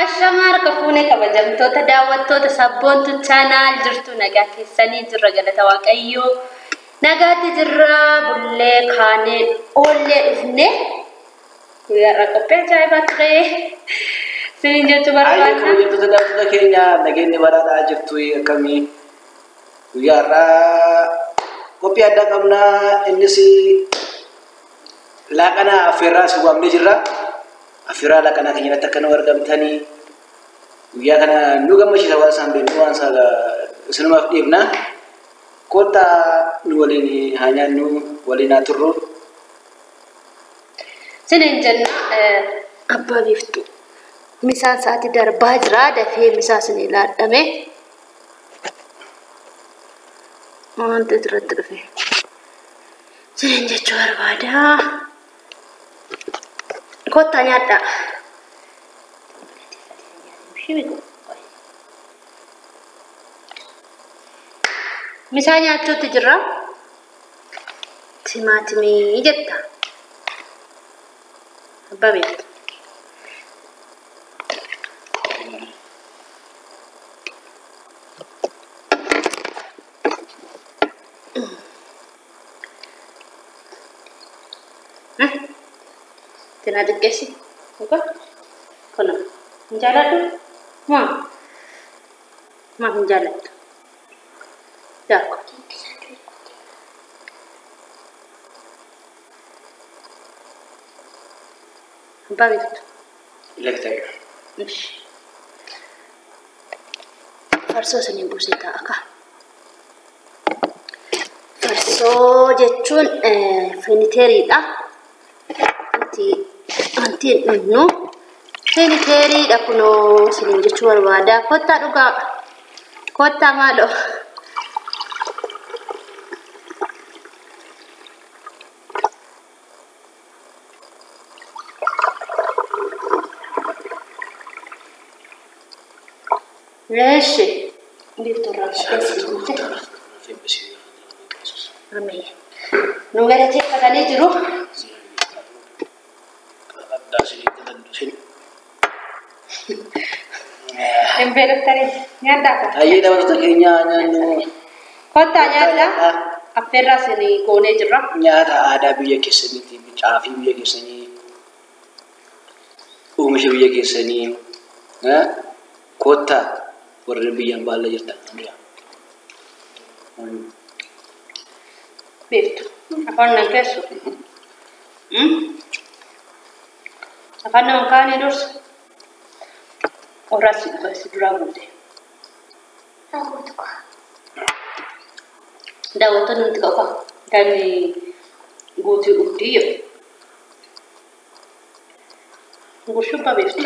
Ashamaa harka fuunee kabajamtoota daawwattoota Sabboontuu Channel jirtu nagaa keessanii jirra galata Waaqayyoo. Nagaatti jirra bullee kaanee oollee dhufne guyyaarra qophii ajaa'ibaa ture. Sinin jechuu Ayyee barbaadna. kabajamtoota daawwattoota keenya nageenyi badhaadhaa jirtu akkamii guyyaarraa qophii addaa qabnaa innis laaqana affeerraa si waamnee jirra. Affeerraa laaqanaa keenya irratti akka nu argamtanii guyyaa kana nu gammachiisa waan isaan beeknu waan isaa isinumaaf dhiibna. Kottaa nu waliin haa nyaannu waliin haa turru. Sinin jenna abbaa biiftuu. Misaan sa'aatii darbaa jira dafee misaa isin ilaadhame. Wanti asirratti dhufe. Sinin jechuu barbaada. Kottaa nyaadhaa. Misaa nyaachuutti jirra. Timaatimii jetta. Abbaa biiftuu. Tina xiqqeessi. Dhugaa? Kuna. Hin jaalladhu? Maa? Maa hin jaallattu? Daakko. Abbaa biiftuu. Laktaa'e. Ishi. Farsoo isiniin buusee taa'a kaa. Farsoo jechuun finiteeriidha. Wanti hin dhugnu finiteeriidha kunoo isiniin jechuu barbaada. Kottaa dhugaa. Kottaa maaloo. Eeshi. Biiftuu irraa fudhate. Ameen. Nu galateeffatanii jiru. Hin beeloftanii nyaadhaa kottaa. Ayyee daawwattoota keenya nyaannu. Kottaa nyaadhaa. Affeerraa isinii goonee jirra. Nyaata aadaa biyya keessaniiti, caafii biyya keessanii, oomisha biyya keessanii, kottaa warreen biyyaan baala jirtan. Beektu. Afaan nan keessu. Afaan nama kaanii dursa. Horaa si duraa guute. Daawwattoonni nuti qabu kan guutuu dhugdii jedhu. Gurshuu beektu.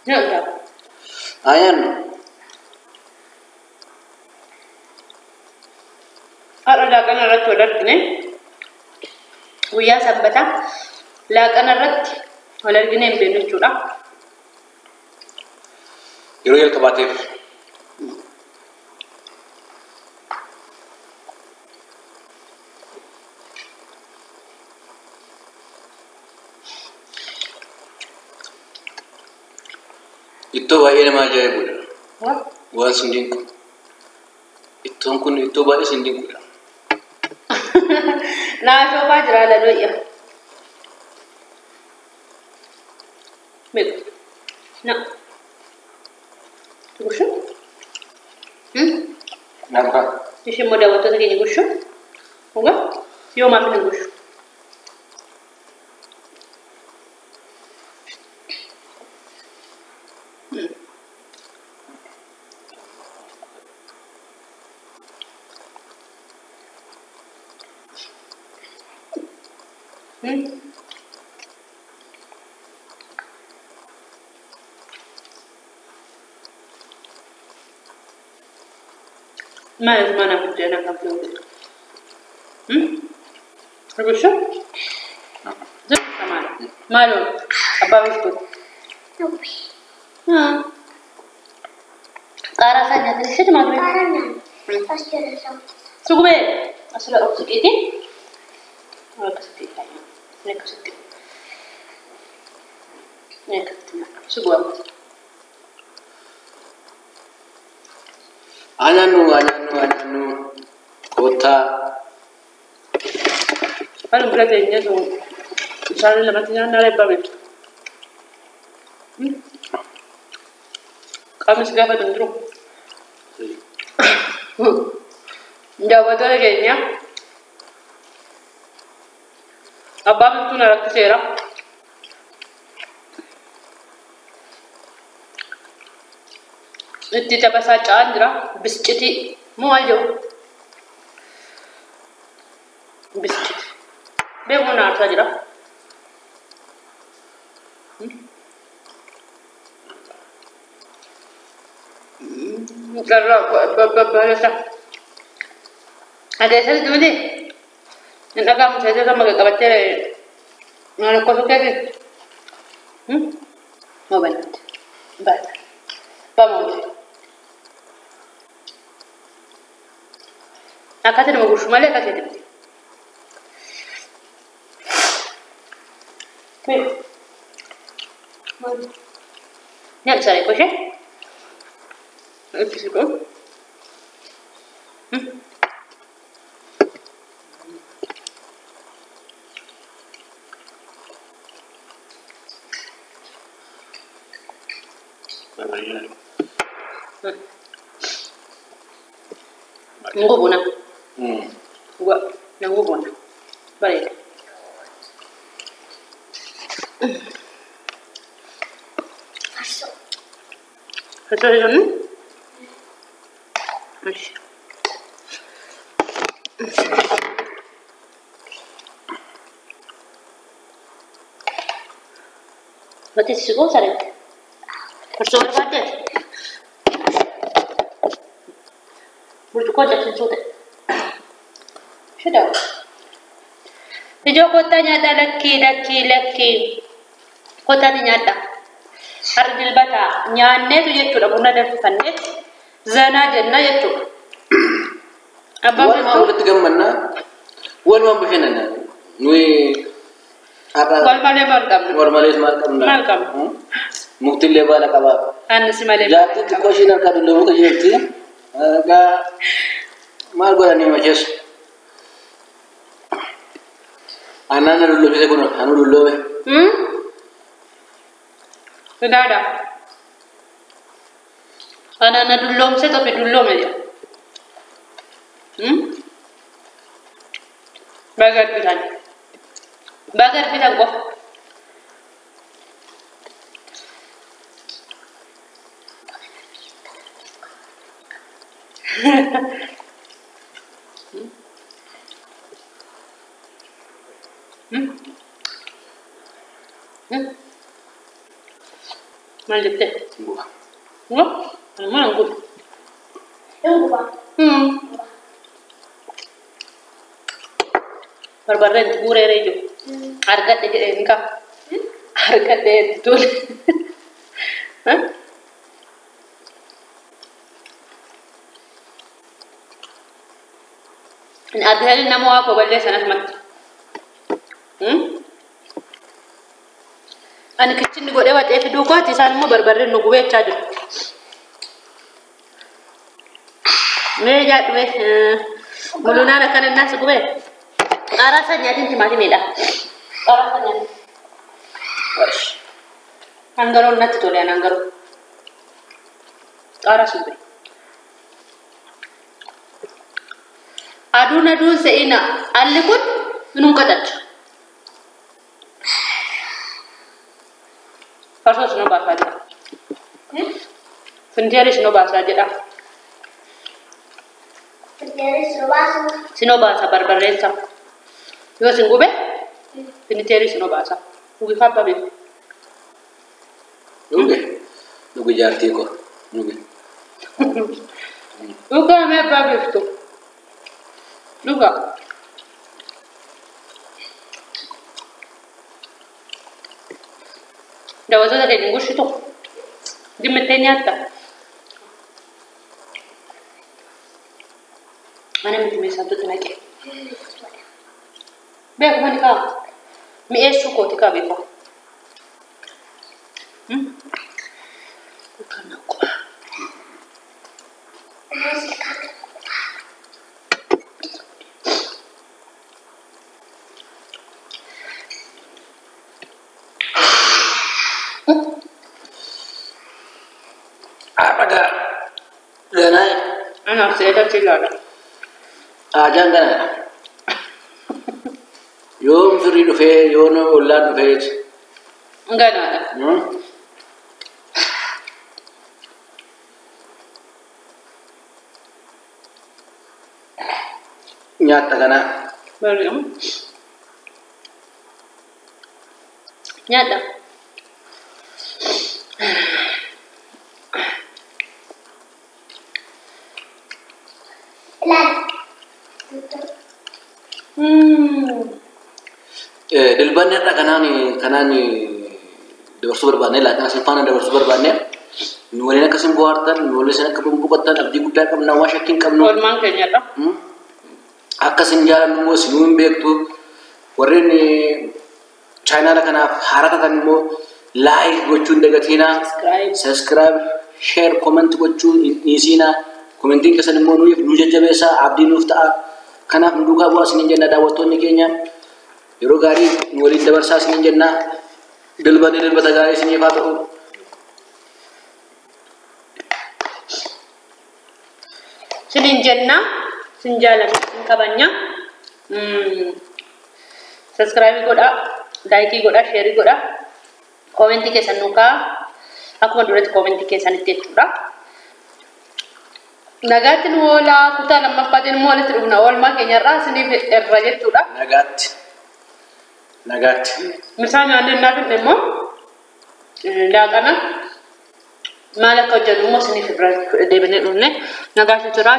Nyaata. Haa nyaannu. Har'a laaqana irratti wal argine guyyaa sanbataa laaqana irratti wal argine hin beeknu jechuudha. Yeroo jalqabaatiif. Ittoo baay'ee nama ajaa'ibudha. Waan sun dinqu. Ittoon kun ittoo baay'ee sun dinqudha. Naashoofaa jira lalooyya. Beeku. Na. Gushuu? Nama. Ishee immoo daawwattoota keenya gushuu? Dhugaa? Yoo maaf hin gushu? Maal mana buddeena kan filu? Gushuu? Zirka maal? Maaloo abbaa biiftuu. Qaaraa isaa nyaatanii ishee maal Sugubee asirra of siqiiti. Akkasitti akkasitti akkasitti sugubaa. Anyaannu anyaannu anyaannu kottaa. Kan bira teenyee sun isaan lamatti nyaannaa abbaa beektu. Qaamni si gaafatu hin jiru. Daawwattoota keenya abbaa biiftuu na rakkiseera. Itti taphasaa ca'aan jira. Biscitii moo maal jedhu? Biscitii. Beekuun na aarsaa jira. Carraa babbareessa. Adeessatti miti. Hin dhaga'amu seetee sama qabattee maal akkasuu keessa. Moo banatti. Baata. Bamooti. Akkati nama gurshu malee akka keeti miti. Nyaata saree qoshee. Itti siqoo. Ngubuna. Gua, ngubuna. Bareeda. Farsoo jedhamu? Mati sigoo saree. Farsoo barbaaddeeti? Burcuqqoo cabsiisuu ta'e. Shidhaa. Ijoo kottaa nyaadhaa lakkii lakkii lakkii. Kottaati nyaadhaa. Harri dilbataa nyaanneetu jechuudha buna danfifanneet zanaa jenna jechuudha. Abbaan Walumaan walitti gammannaa walumaan bashannanaa nuyi har'a wal malee maal qabna? wal malees maal qabna? Maal qabna? Muktillee baala qaba. Annis malee. Jaartiin xiqqoo ishiin harkaa dulloomuu qajeelti. Egaa maal godhanii macheessu? Aannan na dulloomsise kun anuu dulloome. Sodaadha. Ana na dulloomse tofi dulloome jedha. Baga argitan. Baga argitan qofa. Maal jettee? Guba. Guba? Maal guba? Guba. Barbarreen itti guureeree jiru. Argadhe jedhee ni qaba. Argadhe itti tole. Argatanii nama waa koo balleessan asumatti. Ani kichinni godhee waxee fiduu kooti isaan immoo barbarreen nu gubeechaa jiru. Mee jaadhu mee mulunaan akkana innaan si gubee. Qaaraa isaa nyaatiin timaatimiidha. Qaaraa isaa nyaatiin. Hangaroon natti tole anaan garuu. Qaaraa si gubee. Aduun aduun se'ina alli kun minun qaxacha. Farsoo sinoo baasaa jira. Finteerri sinoo baasaa jedha. Finteerri sinoo baasu. Sinoo baasa barbarreensa. Yoo sin gube finteerri sinoo baasa. Uwwifa abbaa beeku. Dhuge. Dhuge jaartii koo. Dhuge. Dhugaa mee abbaa beektu. Dhugaa. Daawwattoota keenya gurshitu. Dhimmittee nyaatta. Mana miti meeshaatu naqe. Beeku mani kaa. Mi'eessuu kooti kaa beeku. Har'a ganaa Anaaf seeta ilaala. Ajaan ganaadha. Yoom firii dhufee yoom ollaan dhufee. Ganaadha. Nyaatta ganaa. Bari'u. Nyaadha. Dilbanni har'a kanaan dabarsuu barbaanne laaqana isin faana dabarsuu barbaanne nu waliin akka isin bohaartan nu waliin isin akka boqottan abdii guddaa qabna waan shakkii hin qabnu. Oolmaan keenyadha. Akka isin jaalannu immoo isinuu hin beektu warreen chaayinaala kanaaf haaraa taatan immoo laayik gochuu hin dagatiinaa. Subscribe, share, comment gochuu hin dhiisinaa. Komentiin keessan immoo nuuf nu jajjabeessaa abdii nuuf ta'a. Kanaaf nu duukaa bu'aa isiniin jenna daawwattoonni keenya. Yeroo gaarii nu waliin dabarsaa isiniin jenna. Dilbanni dilbata gaarii isiniif haa ta'u. Isiniin jenna. Isin jaalanna, isin kabajna. Subscribe godhaa, like godhaa, share godhaa. Komentii keessan nu kaa'aa. Akkuma duratti komentii keessanitti jechuudha. Nagaatti nu oolaa kutaa lammaffaatiin immoo walitti dhufna oolmaa keenyarraa isiniif irra jechuudha. Nagaatti. Nagaatti. Misaan nyaannee naa finne immoo laaqana maal akka hojjennu immoo isiniif irra deebinee dhufne nagaatti turaa.